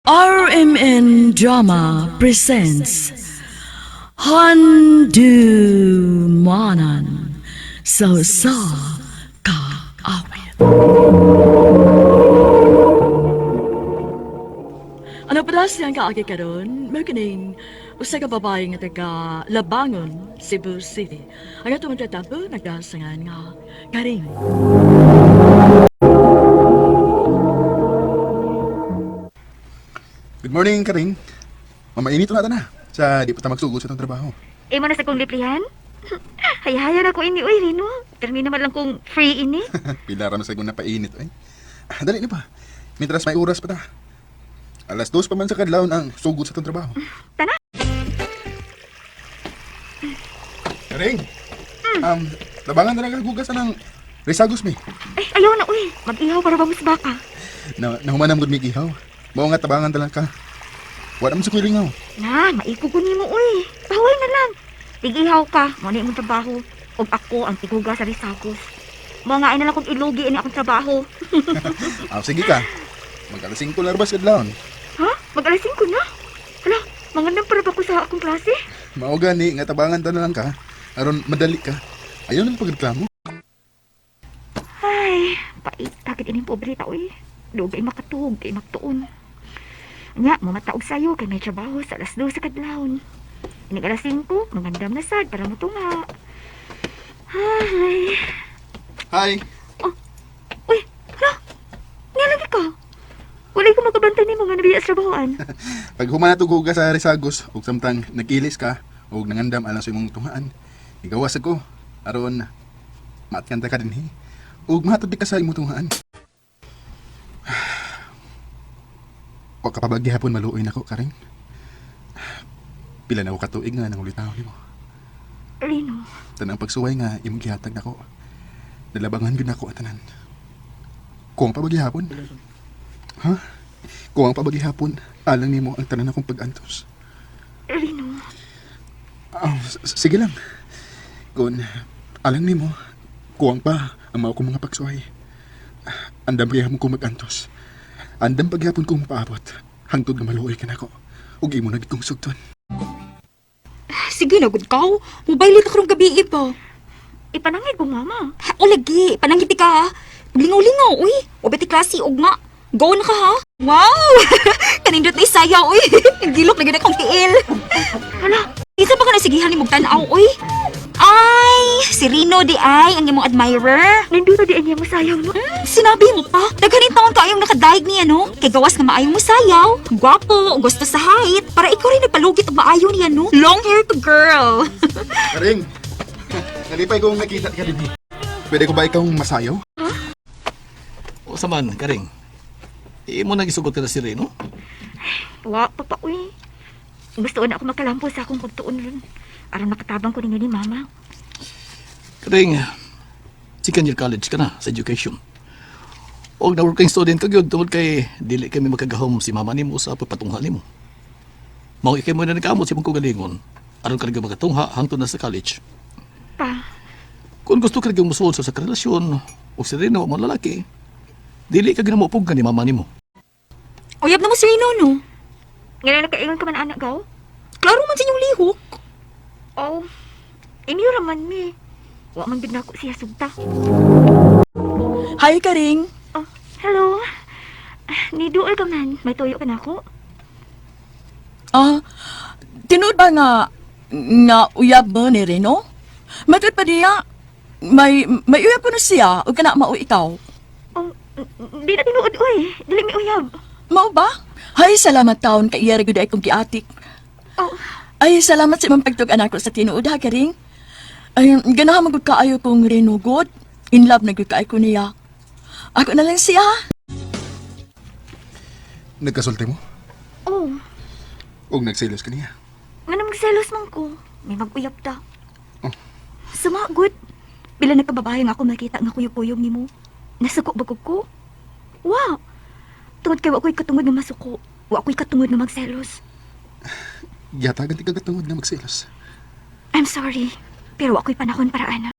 RMN Drama presents Handu Manan So Sa Kaawit. Ano pala siyang kaagi karon? Mao kining usa ka babae nga taga Labangon, Cebu City. Ang atong tatampo nagdasangan nga Karing. Good morning, Karing. Mamainit na ta na. Sa di pa ta magsugod sa itong trabaho. Imo na sa kong liplihan? Hayhayan ako ini, uy, Rino. Termino man lang kong free ini. Pila ra man sa na painit ay. Ah, dali na pa. Mintras may oras pa ta. 2:00 pa man sa kadlawon ang sugod sa itong trabaho. Tana. Karing. Labangan na lang ang hugas ng resagos mi. Ay, ayaw na, uy. Mag-ihaw para ba mas baka? Na nahuman ang gud mi gihaw. Mao nga tabangan ta lang ka. Wa naman sa kuy lingaw. Na, maiko ko nimo, uy. Bawal na lang. Tig-ihaw ka, mo na imong trabaho. Ug ako ang tiguga sa risakos. Mo nga ay na lang kong ilugi ini akong trabaho. Ah, sige ka. Mag 5:00 na bas kadlawon. Ha? Mag-alas 5 na? Hala, mangandam para ba ko sa akong klase? Mao gani nga tabangan ta na lang ka aron madali ka. Ayaw na lang pagreklamo. Ay, pait takit ining pobreta, uy. Dugay makatuog, kay magtuon. Nya, mamataog sayo kay may trabaho sa 2:00 sa kadlawon. Inig 5:00, mangandam na sad para motunga. Ay, Hi. uy, hala, nilagi ka. Walay ko makabantay ni mga nabiya sa trabahoan. Pag human na hugas sa Risagos, ug samtang nagilis ka, ug nangandam alang sa imong tungaan, igawas ako, aron maatkan ta ka dinhi, ug mahatod di ka sa imong tungaan. Wa ka pa ba gihapon maluoy nako, Karing? Pila na ko katuig nga nangulitaw nimo. Rino, Tanang pagsuway nga imong gihatag nako. Nalabangan gyud nako ang tanan. Kuwang pa ba gihapon? Ha? Kuwang pa ba gihapon? Alang nimo ang tanan akong pag-antos. Rino, Ah, sige lang. Kung alang nimo, kuwang pa ang mga kong mga pagsuway. Ah, andam paghihapon kong mag-antos. Andam paghihapon kong mapaabot. Hangtod nga maluoy ka nako. Ug imo na gid kong sugton. Sige na, good ka. Mobile ka karong gabi pa. Ipanangit ko mama. O lagi, panangiti ka ha. Lingaw-lingaw, uy. O beti klase, ugma. Go na ka ha. Wow! Kanindot na isaya, uy. Gilok na gid akong tiil. Hala, Isa pa ka nasigihan ni Mugtanaw, uy. Ay, si Rino di ay ang imong admirer. Nindito di niya masayaw, no? Sinabi mo pa, daghanin taon kayong nakadaig niya, no? Kay gawas nga maayong musayaw, gwapo, gusto sa height, para ikaw rin nagpalugit og maayo niya, no? Long hair to girl. Karing, nalipay kong nakita ka dinhi. Pwede ko ba ikaw masayaw? O sa man, Karing. Imo nang isugot ka na si Reno. Wa, papa, uy. Gusto na ako makalampo sa akong pagtuon ron. Aron makatabang ko ninyo ni mama. Karing, second year college ka na sa education. Og na working student ka gyud tungod kay dili kami makagahom si mama nimo sa pagpatungha nimo. Mao ikay mo na nagkamot sa imong kaugalingon aron ka rin makatungha hangtod na sa college. Pa, Kung gusto ka rin musuod sa karelasyon o si Reno mo lalaki, dili ka ginamupog ka ni mama nimo. Uyab na mo si Rino, no? Ngayon nakaingon ka man anak gaw? Klaro man sa inyong lihok. Oh, inyo raman mi. Wa man gid nako siya sugta. Hi, Karing. Oh, hello. Niduol ka man. May tuyo ka nako. Ah, tinuod ba nga nga uyab mo ni Reno? Matod pa diya, may uyab ko na siya o kana mao ikaw. Oh, di na tinuod oy. Dili mi uyab. Mao ba? Hay, salamat taon kay iya ra gyud ay kong giatik. Oh, Ay, salamat sa imong pagtug anak ko sa tinuod ha, Karing. Ay, ganahan man gud kaayo kong Reno god. In love na gud kaayo ko niya. Ako na lang siya. Nagkasulti mo? Oh. Ug nagselos ka niya. Nga magselos man ko. May mag-uyab ta. Oh. Suma, good. Bila nagkababae nga ako makita nga kuyog-kuyog nimo. Nasuko ba ko? Wa. Tungod kay wa ko'y katungod nga masuko. Wa ko'y katungod nga magselos. Yatagan ti kagatungod na magselos. I'm sorry, pero wa ko'y panahon para ana.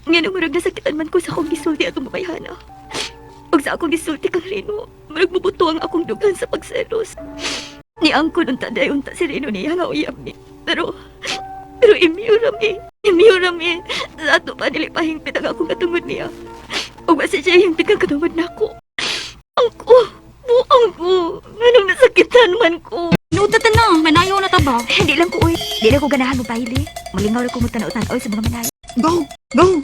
Nga nung murag nasakitan man ko sa akong gisulti atong babayhana. Ug sa akong gisulti kang Rino, nagbubuto ang akong dughan sa pagselos. Ni angkon unta day unta si Rino niya nga uyab ni. Pero pero imiyo rami, imiyo rami. Sa ato pa dili pa hingpit ang akong katungod niya. Ug basta siya hingpit ang katungod nako. Angko, buang ko. Nganong nasakitan man ko. Nuta ta na, manayo na ta ba? Hindi lang ko, uy. Di lang ko ganahan mo baile. Malingaw ra ko mo tanaw-tanaw sa mga manayo. Go! Go!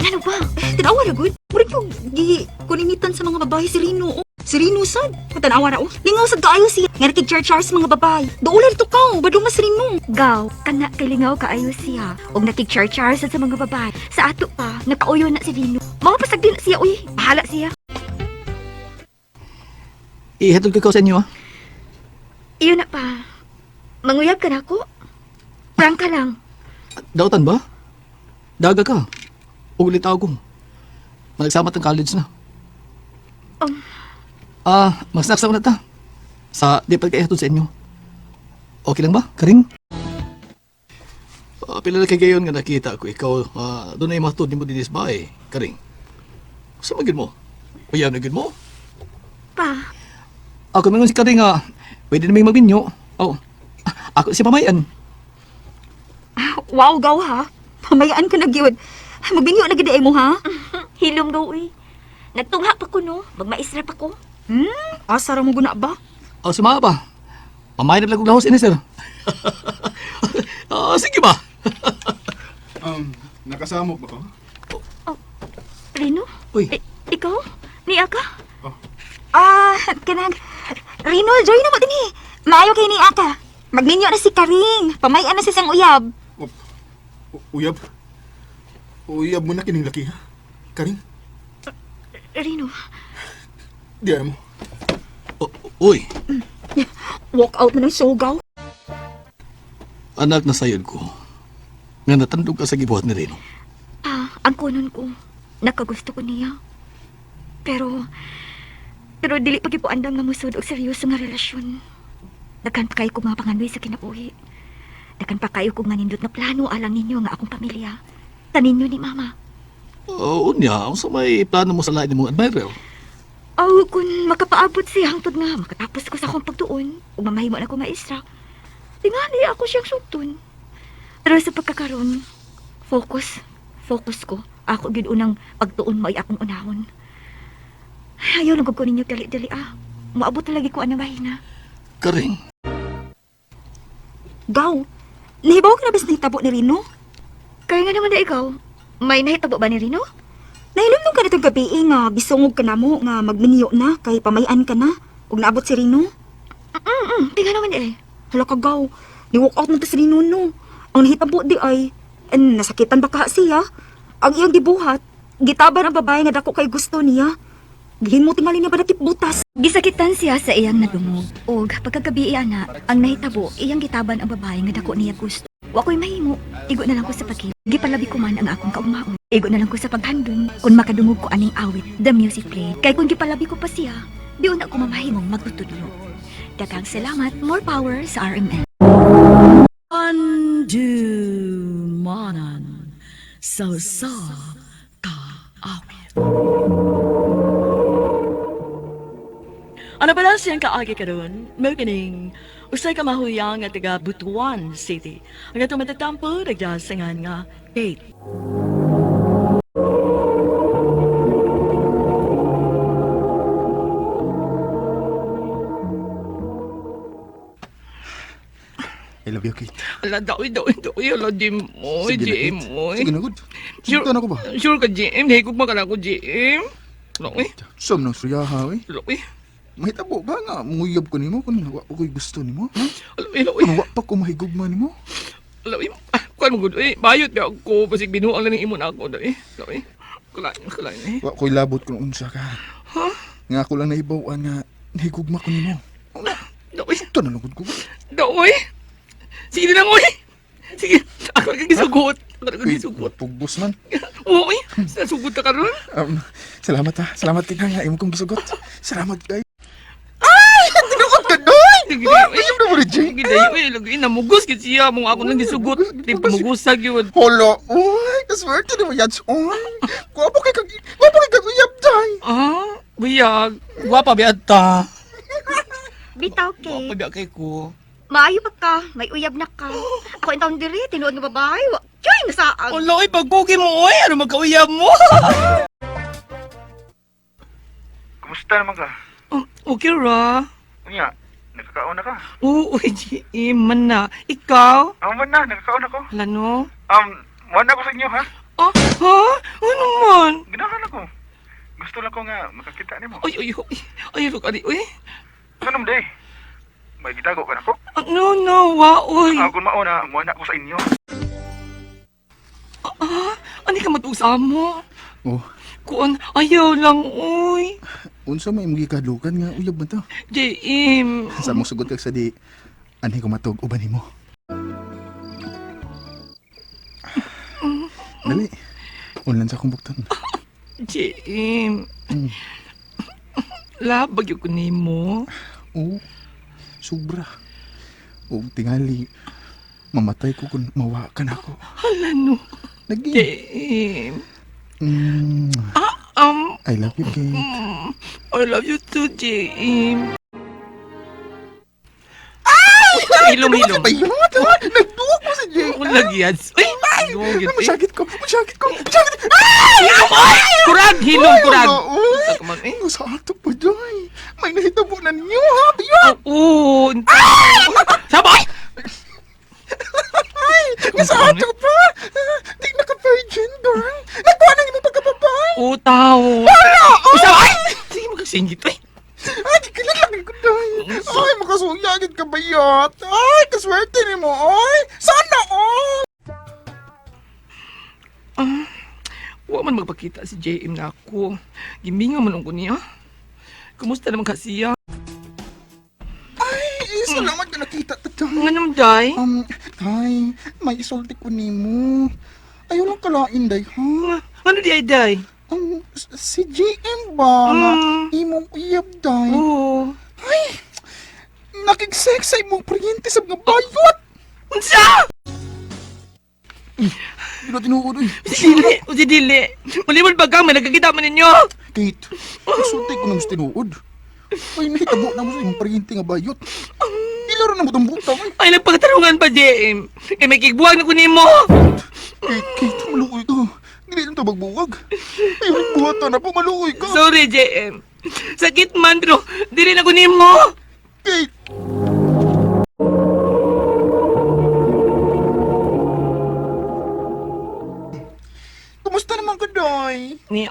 Ano ba? Tanawa ra gud. Murag yung gi kuninitan sa mga babae si Rino. Oh. Si Rino sad. Tanawa ra oh. Lingaw sad kaayo siya. Nga nakig char sa mga babae. Duolan to ka, oh. Badong mas Rino. Gaw, kana kay lingaw kaayo siya. Og nakig-char-char sad sa mga babae. Sa ato pa, nakauyo na si Rino. Mga pasag din na siya, uy. Bahala siya. Ihatod ko ikaw sa inyo ah. Iyon na pa. Manguyab ka na ako. Prank ka lang. Dautan ba? Daga ka. Ulit ako. Managsamat ang college na. Magsnacks na ta. Sa di pa kay sa inyo. Okay lang ba, Karing? Pila na kay gayon nga nakita ko ikaw, doon ay matod nimo dinis ba eh, Karing. Sa magid mo? Uyab na gid mo? Pa, Ako mangon si Karing pwede na may magbinyo. Oh, ako si pamayan. Wow, gaw ha. Pamayaan ka na gyud. Magbinyo na gid ay mo ha. hilom gaw, uy. Nagtungha pa ko, no? Magmaisra pa ko. Asa ra mo guna ba? Oh, sumama ba? Pamayan na lang kong lahos ini, sir. Sige ba? Nakasamok ba ko? Rino? Uy. Ikaw? Niya ka? Kanang Rino, join na mo dinhi. Maayo kay ni Aka. Magninyo na si Karing. Pamayan na si sang uyab. Uyab? Uyab mo na kining laki, ha? Karing, Rino, di alam mo. Oh, uy, Walk out na ng sugaw. anak na sayod ko. Nga natandog ka sa gibuhat ni Reno. pa, ang kunon ko. Nakagusto ko niya. Pero, pero dili pa gyud po andam nga musud og seryoso nga relasyon. Daghan pa kayo kong mga pangandoy sa kinabuhi. Daghan pa kayo kong nga nindot na plano alang ninyo nga akong pamilya. Taninyo ni Mama. Oo niya, unsa may plano mo sa lain mong admirer? Aw, kung makapaabot siya hangtod nga, makatapos ko sa akong pagtuon, ug mamahimo na ko maestra. Tingali ako siyang sugton. Pero sa pagkakaroon, focus, focus ko. Ako gyud unang pagtuon mo ay akong unahon. Ayaw lang ko ninyo dali-dali ah. Moabot na lagi ko anang mahina. Karing, Gaw. Nahibaw ka na bes nahitabo ni Rino? Kaya nga naman na ikaw, may nahitabo ba ni Rino? Nahilom ka nitong gabi eh, nga gisungog ka na mo nga magminyo na kay pamayan ka na ug naabot si Rino. Tinga naman eh. Hala ka gaw. Ni walk out man to si Rino no. Ang nahitabo di ay nasakitan ba ka siya? Ang iyang gibuhat, gitaban ang babae nga dako kay gusto niya. Gihin mo tingali niya ba dakip butas? Gisakitan siya sa iyang nadungog. Og pagkagabi ana, ang nahitabo iyang gitaban ang babae nga dako niya gusto. Wa ko'y mahimo, igo na lang ko sa pagkil. Gipalabi ko man ang akong kaugmaon. Igo na lang ko sa paghandom kung makadungog ko aning awit, the music played. Kay kung gipalabi ko pa siya, di una ko mamahimong magtutudlo. Daghang salamat, more power sa RMN. Andumanan sa usa ka awit. Ano pala siyang kaagi karon? Mao kining usay ka mahuyang nga taga Butuan City. Ang atong matatampo nagdasangan nga Kate. I love you, Kate. Ala, daoy, daoy, daoy. Ala, Jim mo, Sige na, Jim Kate. mo. Sige na, good. Sure, Sugtan ako ba? Sure ka, Jim. Higog man ka na ako, Jim. Loy, Sam nang suyaha, eh. loy, Mahitabo ba nga muyab ko nimo kung wa pa ko'y gusto nimo? Ha? loy, loy, Kung wa pa ko mahigugma nimo? loy. Kuan mo gud, eh. Bayot ba ako. Basig binuang lang imo na ako, loy. Loy. Kulain, kulain, eh. Wa ko'y labot kung unsa ka. Nga ako lang nahibaw-an nga nahigugma ko nimo. Loy, Ito na lungkod ko. daoy. Sige na lang, oy. Sige, ako na gisugot. Ako na Uy, gisugot. pugbos man. Oy, nasugot ka karon. Salamat ha. Salamat kay nga imo kong gisugot. Salamat kay. Ay, tinuod ka doy. Sige, Ay, ayun na mo rin, Jay. Sige, dayo, eh. Lagi, namugos gid siya. Mong ako nang gisugot. Di pa mugusag yun. Holo. Uy, kaswerte ni mo yads. Uy, gwapo kay kag gwapo kay kag uyab day. Ah, Buyag, gwapa biya ta. Bitaw, Gwapa Kate. biya kay ko. Maayo pa ka. May uyab na ka. Ako ang taon diri, tinuod nga babae. Wa, Joy, nasaag. Ala, oy, pagkuki mo, oy. Ano magkauyab mo? Kumusta naman ka? Okay ra. Unya, nakakaon na ka. Oo, oy, GM man na. Ikaw? Ako man na, nakakaon ako. Ala, no? Wala ako sa inyo ha. Ah, ha? Ano man? Ginahan ako. Gusto lang ko nga makakita nimo. Oy, oy, oy. Ay, look, adi, oy. Ano man day? May gitago ka nako? Ah, no, no, wa, oy. Ako mauna, muana ako sa inyo. Ah, ani ka matuog sa amo? Oh, Kuan, ayaw lang, oy. unsa may imong gikadlukan nga uyab man to? JM. Sa mong sugot kag sa di anhi ko matug uban nimo. Dali. Unlan sa akong bukton. JM. Labag yun ko nimo. Oo. Sobra. Oo, tingali. Mamatay ko kung mawa ka na ako. Hala, no. Lagi. JM. Mm, Ah, I love you, Kate. I love you too, JM. Ay! Hilom, hilom. Bayot, ha? Nagduwa ko si Jay. Ako lagi yan. Ay! Ay, masakit ko. Masakit ko. Masakit. Ay! Ay! Kurag! Hilom, kurag! Ay, Sa kaman, eh. Sa ato pa, Jay. May nahitabo na ninyo, ha? Bayot! Oo. Sabay! Ay! Nasa ato pa! Di na ka virgin, girl. Nagkuha ng imong pagkababay. Oo, tao. Wala! Uy, sabay! Sige, magkasingit, eh. Ay, di kilala ko, Day. Ay, makasuyagid ka, bayot. Ay, kaswerte ni mo, ay. Sana, all! Wa man magpakita si JM na ako. Giminga man ko niya. Kumusta naman kasi siya? Ay, salamat ka nakita ta, Day. Nga naman, Day? Tay, may isulti ko nimo. Ayaw lang kalain, Day, ha? Ano di ay, Day? Si JM ba? Nga imong uyab, Day. Oo. Ay, nakigsex sa imong paryente sa mga bayot. Unsa? Hindi na tinuod, uy. Si dili, si dili. Malimod ba kang may nagkakita man ninyo? Kate, isulti ko nang sa tinuod. Ay, nahitabo na mo sa imong paryente nga bayot. Ilaro na mo itong butang, ay. Ay, nagpakatarungan pa, JM. Kay may kigbuwag na ko nimo. Kate, Kate, maluoy ka. Hindi lang ito magbuwag. Ay, buhatan na po, maluoy ka. Sorry, JM. Sakit man, pero dili na ko nimo. Kate! Kumusta naman ka, Doy? Ni,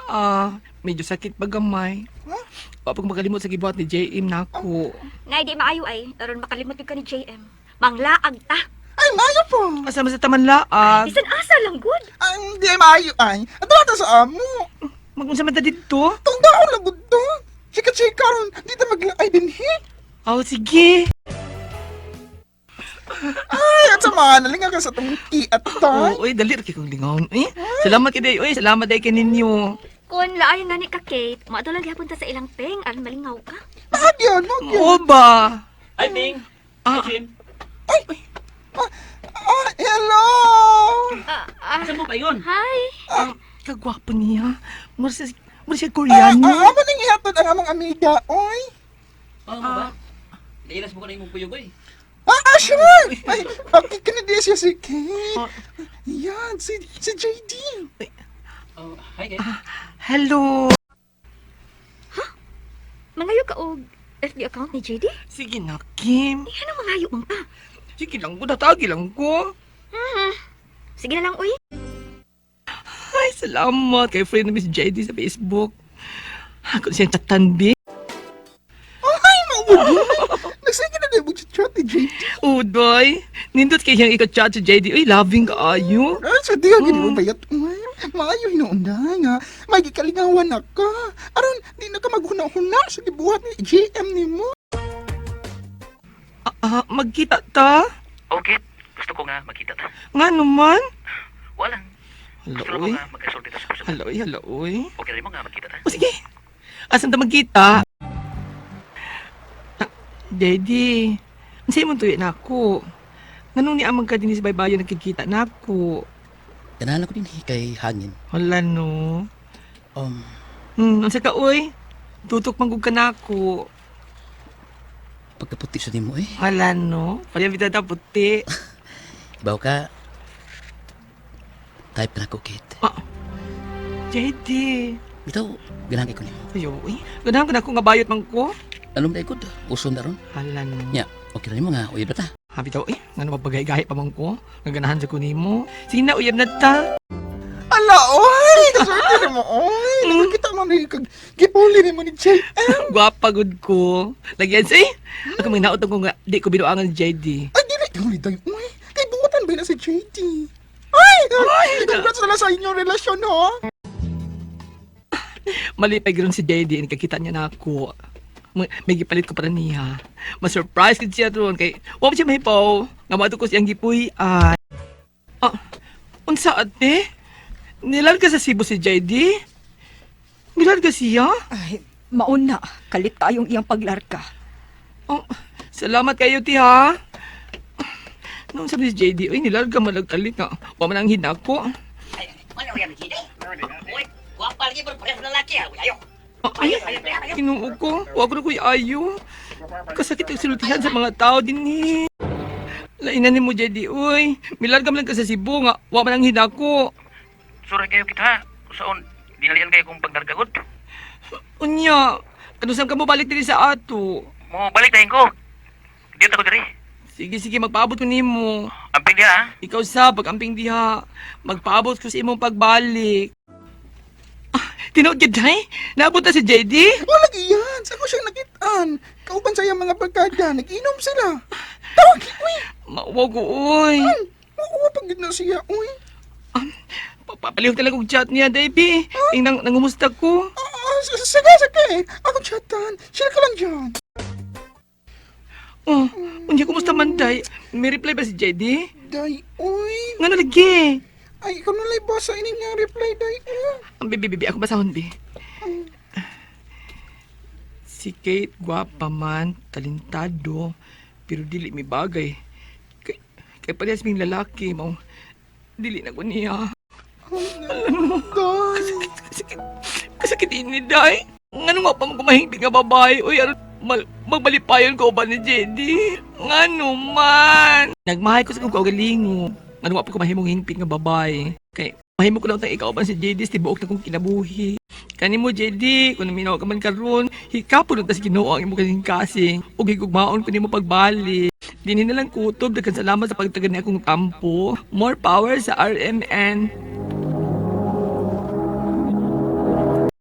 medyo sakit pa gamay. Huh? Wapag makalimot sa gibuhat ni JM na ako. Nay, di maayo ay. Aron makalimot yun ka ni JM. Manglaag ta. Ay, maayo pa. Kasama sa tamanlaag. Bisan asa lang, good. Ay, hindi ay maayo ay. Ato na sa amo. Magunsa man ta dito? Tong daon lang gud to. Chika-chika ron. Di ta maglaay din he. Oh, sige. Ay, at sa mga nalinga ka sa tong kiat ta. Oo, oy, dali ra kay kong lingaon. Eh, salamat kay day. Oy, salamat day kay ninyo. Kung laayon na ni ka, Kate, maadto lang gihapon ta sa ilang peng aron malingaw ka. Magyan, magyan. Oo ba? Hi, Ming. Ah, Hi, Jim. Ah, hello. Saan mo ba yun? Hi. Kagwapo niya. Mura siya Ah, Koreano. ah, amo ning ihatod ang among amiga, oy. Oo mo ba? Nailas mo ko na yung kuyog, eh. Ah, sure! Ay, okay ka na di siya si Kate. Yan, si JD. Oh, hi, Kate. Hello. Mangayo ka og FB account ni JD? Sige na, Kim. Eh, ano mangayo man ka? Sige lang ko, tatagi lang ko. Sige na lang, uy. Ay, salamat kay friend ni Miss JD sa Facebook. Ako siyang tatanbi. Ay, maubo. Nagsige na din mo chat ni JD. Udoy, nindot kay siyang ika-chat si JD. Uy, loving kaayo. Ay, sa di ka mo bayat. Ay, maayo hinuunday nga. May gikalingawan na ka. Aron, di na ka maghuna-huna sa gibuhat ni JM nimo. Ah, magkita ta? Oh, Kate. Gusto ko nga magkita ta. Nga naman. Wala. Hala, Gusto ko uy. nga magkasulti ta sa personal. Hala, uy, hala, uy. Okay rin mo nga magkita ta. O sige, asan ta magkita? Ah, Daddy, ang sa'yo mong tuyo na ako. Nganong ni amang ka din si Baybayo nagkikita na ako. Ganahan ko din eh, kay hangin. Wala no. Um, Ang ka, uy. Tutok man gud ka nako. Pagkaputi sa nimo eh. Hala no, pareha bitaw ta puti. Ibaw ka. Type na ko, Kate. Ah, JD. Bitaw, ganahan kay ko nimo. Ayo, uy. Ganahan ka na ako nga bayot man ko. Anong dai ko? Uson na ron. Hala no. Nya, okay ra nimo nga uyab na ta. Ha, bitaw, eh. Ngano mapagay-gahi pa man ko. Nga ganahan sa ko nimo. Sige na, uyab na ta. Ala, oy! Kaswerte mo, oy! Nakakita man ni kag gipuli ni mo ni JM. Gwapa gud ko. Lagyan say. Ako may naot ko nga di ko binuangan si JD. Ay, dili, dili, day, oy! Kay buutan ba na si JD? Ay! Ay! Congrats na lang sa inyong relasyon, ho! Malipay gron si JD nakakita niya na ako. May gipalit ko para niya. Ma-surprise gid siya ron kay wa pa siya mahipaw. Nga maadto ko siyang gipuy-an. Ah, unsa ate? Nilarga sa Cebu si JD? Nilarga siya? Ay, mauna, kalit tayong iyang paglarga. Oh, salamat kayo, ti ha. Noon sabi si JD, uy, nilarga malagkalit nga. Wa man ang hinako. Ay, kinuo ko. Wa ko na ko'y ayo. Kasakit ang sultihan sa mga tao din eh. Lainan ni mo, JD, uy. Milarga man lang ka sa Cebu nga. Wa man ang hinako. Sorry kayo kita ha. Saon, dinalian kayo kong pagdargagod. Unya, kanusam ka mo balik diri sa ato. Mo balik tayo ko. Dito ko diri. Sige, sige, magpaabot ko nimo. Amping diha ha. Ikaw sa pag-amping diha, magpaabot ko sa imong pagbalik. Ah, tinuod gid day? Naabot na si JD? Wala iyan! Sa ko siya nakitaan. Kauban sa iyang mga barkada, nag-inom sila. Tawag, uy! Mauwaw ko, oy. Mauwa pag na siya, uy. Papalihog talaga og chat niya, Davey. Tingnan, nangumusta ko. Ah, sige, sige. Ako chatan. Chill ka lang dyan. Oh, unya kumusta man day? May reply ba si JD? Day, uy. Ngano lagi? Ay, ikaw na lang basa ini nga reply, day. Uy. Ang bibi, bibi, ako basahon, bi. Si Kate, gwapa man, talentado, pero dili mi bagay. Kay, kay parehas ming lalaki, mao dili na ko niya. Day. Kasakit, kasakit ini, day. Ngano nga pa mo kumahingpit nga babae? Uy, aron, magbalipayon ko ba ni JD? Ngano man? Nagmahay ko sa kong kaugalingo. Ngano nga pa kumahimong hingpit nga babae? Kay, mahimo ko lang tang ikaw ba si JD sa tibuok na kong kinabuhi. Kani mo, JD, kung naminaw ka man karon, hikapon lang tas Ginoo ang imong kasing-kasing. Ug higugmaon ko nimo pagbalik. Dinhi na lang kutob, daghan salamat sa pagtagan ni akong tampo. More power sa RMN.